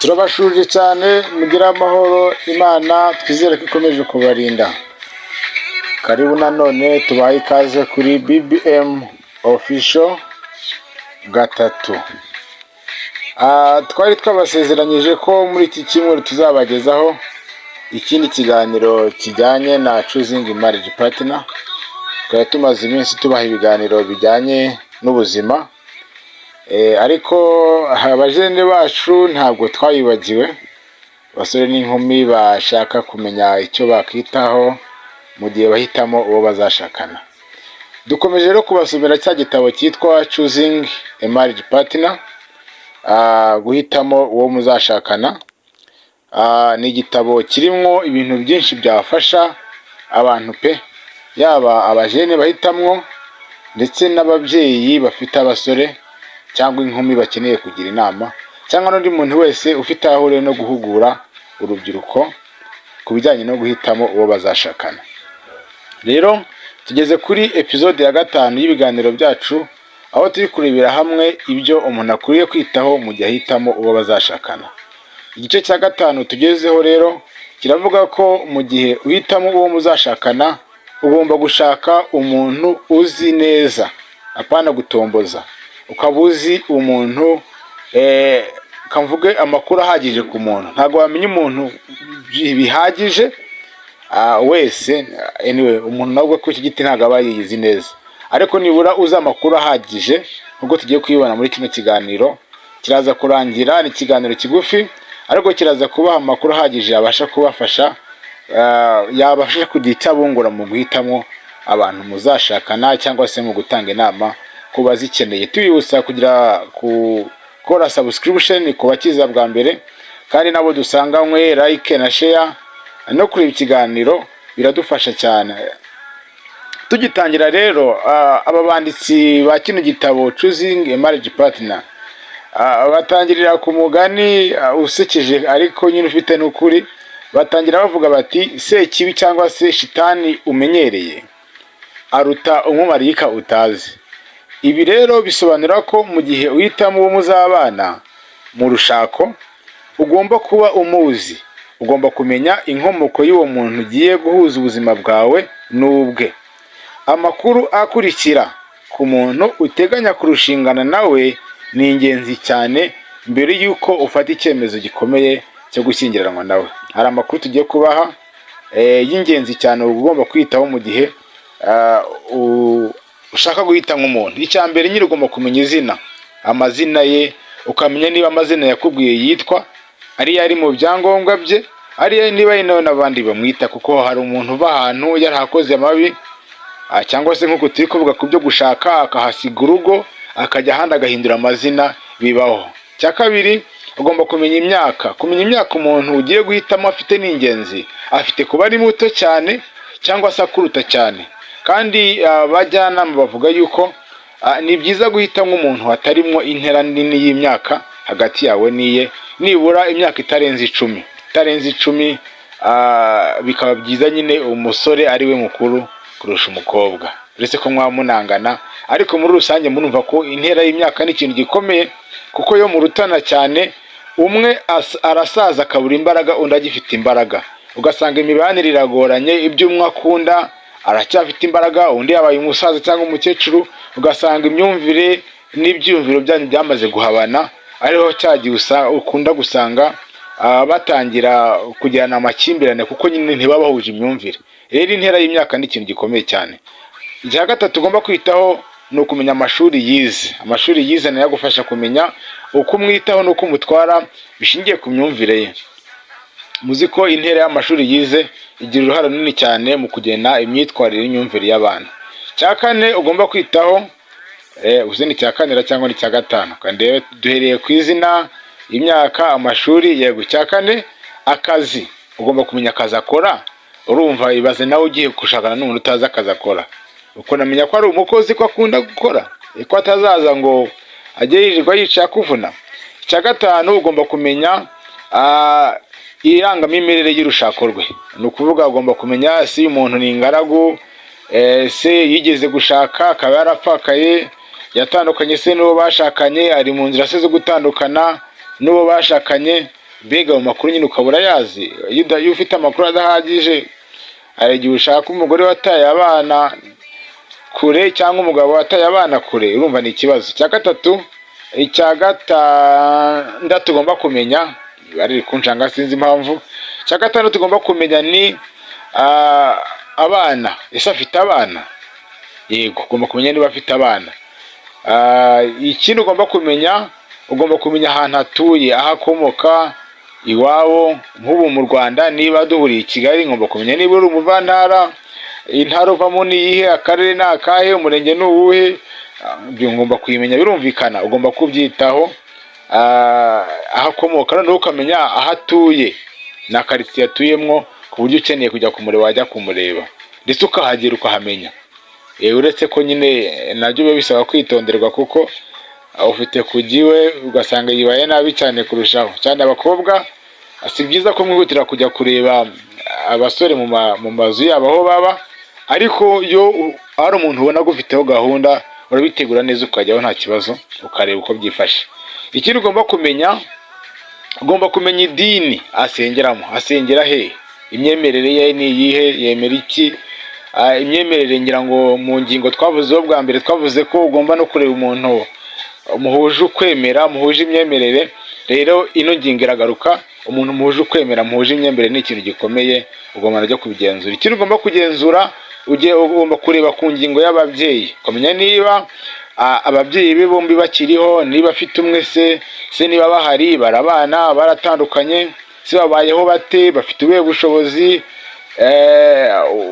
Turabashuje cyane, mugire amahoro. Imana twizere ko ikomeje kubarinda. Karibu nanone, tubahe ikaze kuri BBM Official gatatu. Twari twabasezeranyije ko muri iki cyumweru tuzabagezaho ikindi kiganiro kijyanye na choosing marriage partner. Twari tumaze iminsi tubaha ibiganiro bijyanye n'ubuzima, ariko abajene bacu ntabwo twabibagiwe, abasore n'inkumi bashaka kumenya icyo bakitaho mu gihe bahitamo uwo bazashakana. Dukomeje rero kubasomera cya gitabo cyitwa Choosing a Marriage Partner, guhitamo uwo muzashakana. Ni igitabo kirimo ibintu byinshi byafasha abantu pe, yaba abajene bahitamwo ndetse n'ababyeyi bafite abasore cyangwa inkumi bakeneye kugira inama, cyangwa n'undi muntu wese ufite aho ahuriye no guhugura urubyiruko ku bijyanye no guhitamo uwo bazashakana. Rero tugeze kuri episode ya gatanu y'ibiganiro byacu, aho turi kurebera hamwe ibyo umuntu akwiriye kwitaho mu gihe ahitamo uwo bazashakana. Igice cya gatanu tugezeho rero kiravuga ko mu gihe uhitamo uwo muzashakana, ugomba gushaka umuntu uzi neza, apana gutomboza, ukaba uzi umuntu, kamvuge amakuru ahagije ku muntu. Ntabwo wamenya umuntu bihagije wese. Anyway, umuntu nawe kuri iki giti ntabwo aba yiyizi neza, ariko nibura uzi amakuru ahagije, nk'uko tugiye kuyibona muri kino kiganiro kiraza kurangira. Ni ikiganiro kigufi, ariko kiraza kubaha amakuru ahagije yabasha kubafasha, yabasha kugira icyo abungura mu guhitamo abantu muzashakana cyangwa se mu gutanga inama ku bazikeneye. Tubibutsa kugira gukora subscription ku bakiza bwa mbere, kandi nabo dusanganywe like na share no kureba ikiganiro biradufasha cyane. Tugitangira rero, aba banditsi ba kino gitabo Choosing a Marriage Partner batangirira ku mugani usekeje ariko nyine ufite n'ukuri. Batangira bavuga bati: "Sekibi cyangwa se shitani umenyereye aruta umumarayika utazi." Ibi rero bisobanura ko mu gihe uhitamo uwo muzabana mu rushako, ugomba kuba umuzi, ugomba kumenya inkomoko y'uwo muntu ugiye guhuza ubuzima bwawe n'ubwe. Amakuru akurikira ku muntu uteganya kurushingana nawe ni ingenzi cyane mbere y'uko ufata icyemezo gikomeye cyo gushyingiranwa nawe. Hari amakuru tugiye kubaha y'ingenzi cyane uba ugomba kwitaho mu gihe ushaka guhita nk'umuntu. Icya mbere nyine, ugomba kumenya izina, amazina ye, ukamenya niba amazina yakubwiye yitwa ariyo ari mu byangombwa bye, ariyo niba ari nawe n'abandi bamwita, kuko hari umuntu uva ahantu yarahakoze amabi, cyangwa se nk'uko turi kuvuga ku byo gushaka, akahasiga urugo akajya ahandi agahindura amazina, bibaho. Icya kabiri, ugomba kumenya imyaka. Kumenya imyaka umuntu ugiye guhitamo afite ni ingenzi. Afite kuba ari muto cyane cyangwa se akuruta cyane. Kandi abajyanama bavuga yuko ni byiza guhitamo umuntu hatarimwo intera nini y'imyaka hagati yawe n'iye, nibura imyaka itarenze 10, itarenze 10. Bikaba byiza nyine umusore ari we mukuru kurusha umukobwa, uretse ko mwaba munangana. Ariko muri rusange murumva ko intera y'imyaka ni ikintu gikomeye, kuko yo murutana cyane, umwe arasaza akabura imbaraga, undi agifite imbaraga, ugasanga imibanire iragoranye. Ibyo umwe akunda aracyafite imbaraga, undi yabaye umusaza cyangwa umukecuru, ugasanga imyumvire n'ibyiyumviro byanyu byamaze guhabana, ariho cya gihe ukunda gusanga batangira kugirana amakimbirane, kuko nyine ntibaba bahuje imyumvire. Rero intera y'imyaka ni ikintu gikomeye cyane. Icya gatatu ugomba kwitaho ni ukumenya amashuri yize. Amashuri yize nayo agufasha kumenya uko umwitaho n'uko umutwara bishingiye ku myumvire ye. Muzi ko intera y'amashuri yize igira uruhare runini cyane mu kugena imyitwarire n'imyumvire y'abantu. Icya kane ugomba kwitaho, uzi ni icya kane cyangwa ni icya gatanu? Kandi duhereye ku izina, imyaka, amashuri, yego, icya kane, akazi. Ugomba kumenya akazi akora. Urumva, ibaze nawe ugiye gushakana n'umuntu utazi akazi akora, ukunamenya ko ari umukozi, ko akunda gukora, ko atazaza ngo ajye yirirwa yicaye akuvuna. Icya gatanu, ugomba kumenya irangamimerere y'urushako rwe. Ni ukuvuga ugomba kumenya si umuntu ni ingaragu, se yigeze gushaka akaba yarapfakaye, yatandukanye se n'uwo bashakanye, ari mu nzira se zo gutandukana n'uwo bashakanye. Mbega ayo makuru nyine ukaba urayazi. Iyo ufite amakuru adahagije, hari igihe ushaka umugore wataye abana kure cyangwa umugabo wataye abana kure, urumva ni ikibazo. Icya gatatu, icya gatandatu ugomba kumenya, imibare iri kunshanga sinzi impamvu. Icya gatandatu ugomba kumenya ni abana. Ese afite abana? Yego, ugomba kumenya niba afite abana. Ikindi ugomba kumenya, ugomba kumenya ahantu atuye, aho akomoka, iwabo. Nk'ubu mu Rwanda, niba duhuriye i Kigali, ngomba kumenya niba uri umuvantara, intara uvamo ni iyihe, akarere ni akahe, umurenge ni uwuhe. Ibyo ngomba kubimenya, birumvikana ugomba kubyitaho. Aho akomoka, noneho ukamenya aho atuye na karitsiye atuyemo, ku buryo ukeneye kujya kumureba wajya kumureba, ndetse ukahagera ukahamenya. Uretse ko nyine nabyo biba bisaba kwitonderwa, kuko ufite kujya iwe ugasanga yibaye nabi cyane kurushaho. Cyane abakobwa, si byiza ko mwihutira kujya kureba abasore mu mazu yabo aho baba, ariko iyo ari umuntu ubona agufiteho gahunda, urabitegura neza ukajyaho nta kibazo, ukareba uko byifashe. Ikindi ugomba kumenya, ugomba kumenya idini asengeramo. Asengera he? Imyemerere ye ni iyihe? Yemera iki? Imyemerere, ngira ngo mu ngingo twavuzeho bwa mbere, twavuze ko ugomba no kureba umuntu muhuje ukwemera, muhuje imyemerere. Rero ino ngingo iragaruka: umuntu muhuje ukwemera, muhuje imyemerere ni ikintu gikomeye, ugomba nabyo kubigenzura. Ikindi ugomba kugenzura, ugomba kureba ku ngingo y'ababyeyi, ukamenya niba ababyeyi be bombi bakiriho, niba afite umwe se, se niba bahari, barabana, baratandukanye, se babayeho bate, bafite ubuhe bushobozi,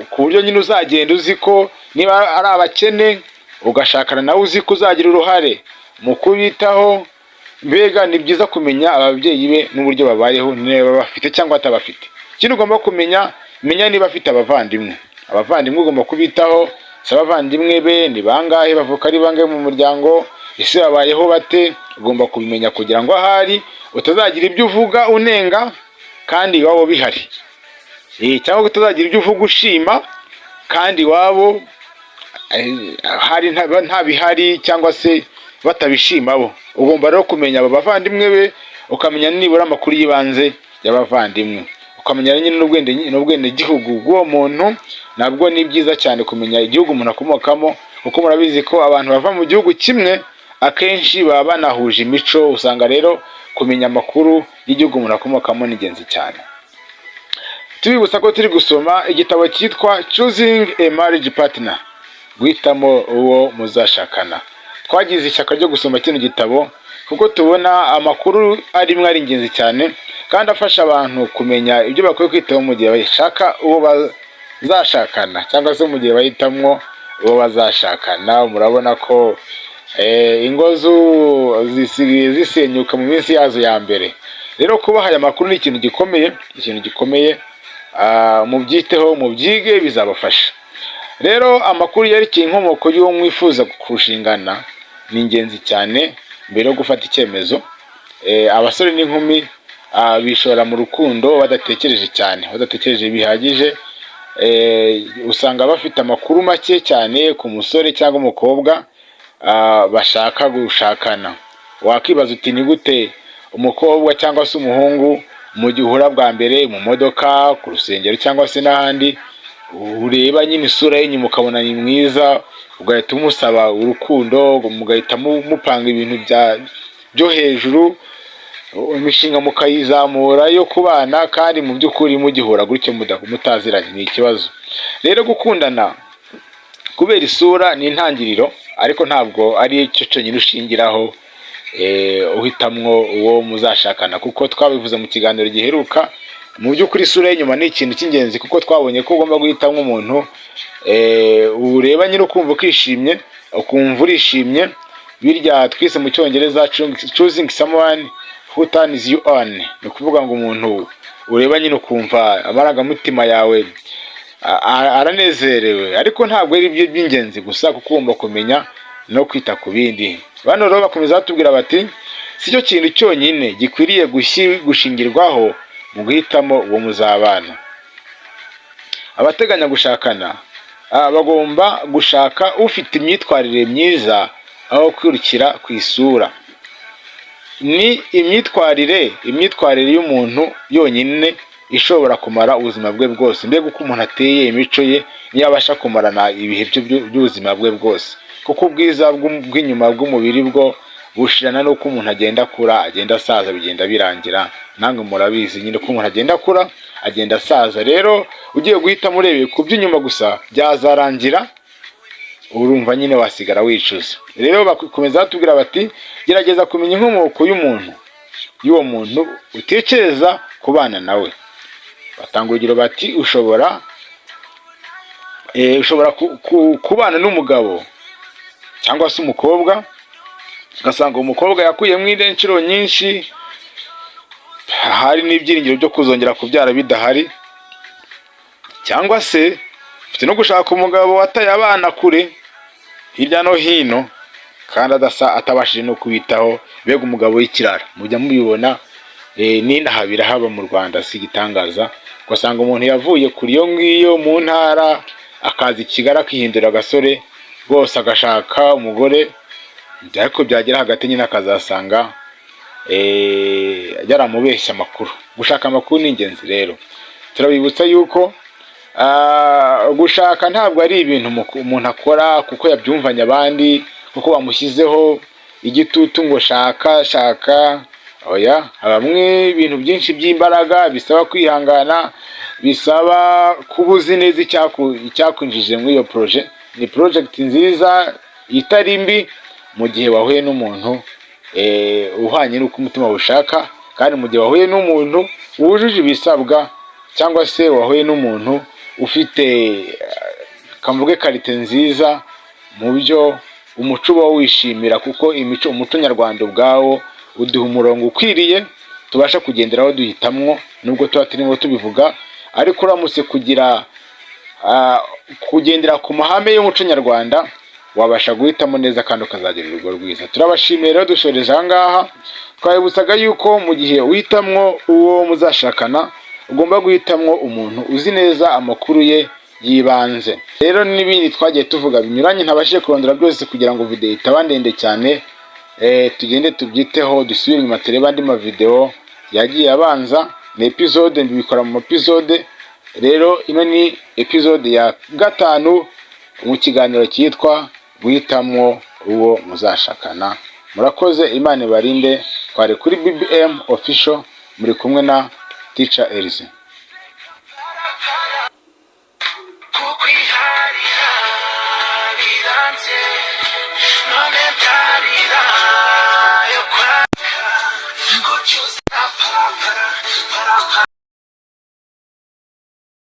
ku buryo nyine uzagenda uzi ko niba ari abakene, ugashakana nawe uzi ko uzagira uruhare mu kubitaho. Mbega ni byiza kumenya ababyeyi be n'uburyo babayeho, niba bafite cyangwa atabafite. Ikindi ugomba kumenya, menya niba afite abavandimwe. Abavandimwe ugomba kubitaho. Se abavandimwe be ni bangahe? Bavuka ari bangahe mu muryango? Ese babayeho bate? Ugomba kubimenya kugira ngo ahari utazagira ibyo uvuga unenga kandi iwabo bihari, cyangwa utazagira ibyo uvuga ushima kandi iwabo hari nta bihari cyangwa se batabishima bo. Ugomba rero kumenya abo bavandimwe be, ukamenya nibura amakuru y'ibanze y'abavandimwe, ukamenya nyine n'ubwenegihugu bw'uwo muntu. Nabwo ni byiza cyane kumenya igihugu umuntu akomokamo, kuko murabizi ko abantu bava mu gihugu kimwe akenshi baba banahuje imico. Usanga rero kumenya amakuru y'igihugu umuntu akomokamo ni ingenzi cyane. Tubibutsa ko turi gusoma igitabo cyitwa Choosing a Marriage Partner, guhitamo uwo muzashakana. Twagize ishyaka ryo gusoma kino gitabo kuko tubona amakuru arimo ari ingenzi cyane kandi afasha abantu kumenya ibyo bakwiye kwitaho mu gihe bashaka uwo bazashakana, cyangwa se mu gihe bahitamo uwo bazashakana. Murabona ko ingo zisigaye zisenyuka mu minsi yazo ya mbere. Rero kubaha aya makuru ni ikintu gikomeye, ikintu gikomeye. Mubyiteho, mubyige, bizabafasha. Rero amakuru yerekeye inkomoko y'uwo mwifuza kurushingana ni ingenzi cyane mbere yo gufata icyemezo. Abasore n'inkumi bishora mu rukundo badatekereje cyane, badatekereje bihagije. Usanga bafite amakuru make cyane ku musore cyangwa umukobwa bashaka gushakana. Wakibaza uti: "Ni gute umukobwa cyangwa se umuhungu, mu gihe uhura bwa mbere mu modoka, ku rusengero cyangwa se n'ahandi, ureba nyine isura ye inyuma ukabona ni mwiza, ugahita umusaba urukundo, mugahita mupanga ibintu byo hejuru, imishinga mukayizamura yo kubana, kandi mu by'ukuri mugihura gutyo mutaziranye?" Ni ikibazo. Rero gukundana kubera isura ni intangiriro, ariko ntabwo ari cyo cyonyine ushingiraho uhitamwo uwo muzashakana, kuko twabivuze mu kiganiro giheruka. Mu by'ukuri isura y'inyuma ni ikintu cy'ingenzi, kuko twabonye ko ugomba guhitamo umuntu ureba nyine ukumva ukishimye, ukumva urishimye, birya twise mu Cyongereza "choosing someone who turns you on". Ni ukuvuga ngo umuntu ureba nyine ukumva amarangamutima yawe aranezerewe, ariko ntabwo ari byo by'ingenzi gusa, kuko ugomba kumenya no kwita ku bindi. Bano rero bakomeza batubwira bati: "Si cyo kintu cyonyine gikwiriye gushingirwaho mu guhitamo uwo muzabana." Abateganya gushakana bagomba gushaka ufite imyitwarire myiza aho kwirukira ku isura. Ni imyitwarire y'umuntu yonyine ishobora kumara ubuzima bwe bwose. Mbega uko umuntu ateye, imico ye niyo abasha kumarana ibihe by'ubuzima bwe bwose, kuko ubwiza bw'inyuma bw'umubiri bwo bushirana n'uko umuntu agenda akura, agenda asaza, bigenda birangira. Namwe murabizi nyine ko umuntu agenda akura, agenda asaza. Rero ugiye guhitamo urebeye ku by'inyuma gusa, byazarangira urumva nyine wasigara wicuza. Rero bakomeza batubwira bati: "Gerageza kumenya inkomoko y'umuntu, y'uwo muntu utekereza kubana nawe." Batanga urugero bati: "Ushobora kubana n'umugabo cyangwa se umukobwa, ugasanga umukobwa yakuyemo inda inshuro nyinshi, hari n'ibyiringiro byo kuzongera kubyara bidahari, cyangwa se ufite no gushaka umugabo wataye abana kure hirya no hino kandi adasa, atabashije no kubitaho, mbega umugabo w'ikirara." Mujya mubibona, n'inaha birahaba mu Rwanda, si igitangaza. Ugasanga umuntu yavuye kuri iyo ngiyo mu ntara, akaza i Kigali, akihindura agasore rwose, agashaka umugore, ariko byagera hagati nyine akazasanga yaramubeshya amakuru. Gushaka amakuru ni ingenzi. Rero turabibutsa yuko gushaka ntabwo ari ibintu umuntu akora kuko yabyumvanye abandi, kuko bamushyizeho igitutu ngo shaka, shaka. Oya, habamwe ibintu byinshi by'imbaraga, bisaba kwihangana, bisaba kuba uzi neza icyakwinjije muri iyo projet. Ni project nziza itari mbi mu gihe wahuye n'umuntu uhwanye n'uko umutima ushaka, kandi mu gihe wahuye n'umuntu wujuje ibisabwa, cyangwa se wahuye n'umuntu ufite kamvuge qualité nziza mu byo umuco uba wishimira, kuko imico, umuco nyarwanda ubwawo uduha umurongo ukwiriye tubasha kugenderaho duhitamwo, nubwo tuba turimo tubivuga. Ariko uramutse kugira kugendera ku mahame y'umuco nyarwanda, wabasha guhitamo neza kandi ukazagira urugo rwiza. Turabashimiye rero, dushoreje aha ngaha. Twabibutsaga yuko mu gihe uhitamwo uwo muzashakana, ugomba guhitamwo umuntu uzi neza amakuru ye y'ibanze. Rero n'ibindi twagiye tuvuga binyuranye ntabashije kurondora byose kugira ngo video itaba ndende cyane, tugende tubyiteho, dusubire inyuma turebe andi mavideo yagiye abanza. Ni episode, mbikora mu episode. Rero ino ni episode ya 5 mu kiganiro cyitwa guhitamo uwo muzashakana. Murakoze, Imana ibarinde. Twari kuri BBM Official, muri kumwe na Teacher Elise.